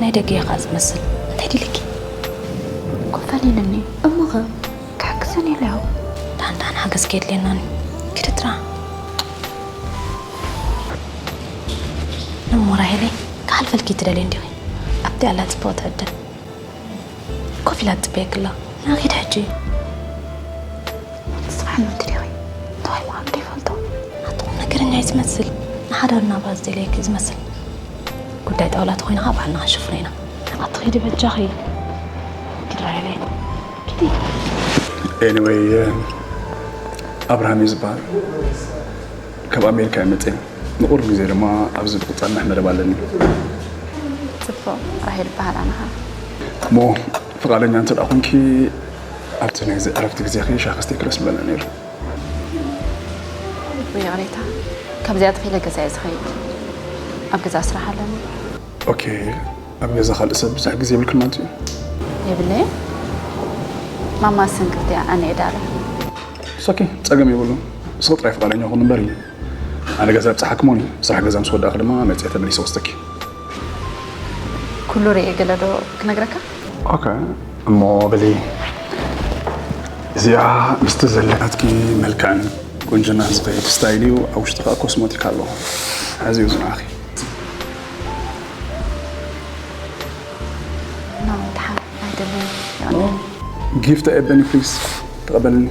ናይ ደገ ኢኻ ዝመስል። እንታይ ድልኪ? ኮፈን ኢልኒ። እሞኸ? ክሕግዘን ኢለ ያው። ዳን ዳን ሓገዝ ከየድልየናን። ክድትራ። እሞ ራሄለይ፣ ክሓልፈልኪ ትደልይ እንዲኺ? ኣብቲ ኣላ ጽቡቕ ትዕድል። ኮፍ ኢላ ትጽበየኪ ኣላ። ንዓ ኪድ ሕጂ። ትስምዓኒ እንተ ዲኺ? እንታይ ምዃኑ ዘይፈልጦ። ኣቲ ቁም ነገረኛ እዩ ዝመስል። ንሓዳር ናብራ ዝደልየኪ እዩ ዝመስል። ጉዳይ ጣውላ ተኾይኑ ኸዓ ባዕልና ክንሽፍኖ ኢና። ኣቲ ኺዲ በጃኺ። ኪድ ራሄለይ። ኪዲ። Anyway, ኣብርሃም እዩ ዝበሃል። ካብ ኣሜሪካ እየ መፅእ። ንቁሩብ ግዜ ድማ ኣብዚ ብቕፃል መደብ ኣለኒ። ጽቡቕ፣ ራሄል እበሃል ኣነ ኸኣ። እሞ ፍቓደኛ እንተ ደኣ ኾንኪ፣ ኣብቲ ናይዚ ዕረፍቲ ግዜኺ ሻሂ ክስተኪ ደስ ምበለኒ ነይሩ። ይቕሬታ፣ ካብዚኣ ተኺለ ገዛ እየ ዝኸይድ። ኣብ ገዛ ስራሕ ኣለኒ። ኦኬ፣ ኣብ ገዛ ካልእ ሰብ ዝሕግዝ የብልክን ማለት እዩ? የብለይን። ማማ ሰንክልቲ እያ፣ ኣነ እየ ዳርያ። It's okay፣ ጸገም የብሉን። ንስኺ ጥራይ ፍቓደኛ ኩኒ እምበር፣ ኣነ ገዛ ኣብጽሓኪ እሞ፣ ስራሕ ገዛ ምስ ወዳእኪ ድማ መጺአ ተመሊሰ ወስደኪ። ኩሉ ርእየ ገለ ዶ ክነግረካ? ኦኬ፣ እሞ በሊ፣ እዚኣ ምስቲ ዘለናትኪ መልክዕን ቁንጅናን ዝኸይድ ስታይል እዩ። ኣብ ውሽጢ ከኣ ኮስሞቲክ ኣሎ። ሕዚ እዩ ዝንዓኺ። ኖ፣ ደሓን ኣይደልን። ጊፍት ኤበኒ ፕሊዝ ተቐበልኒ።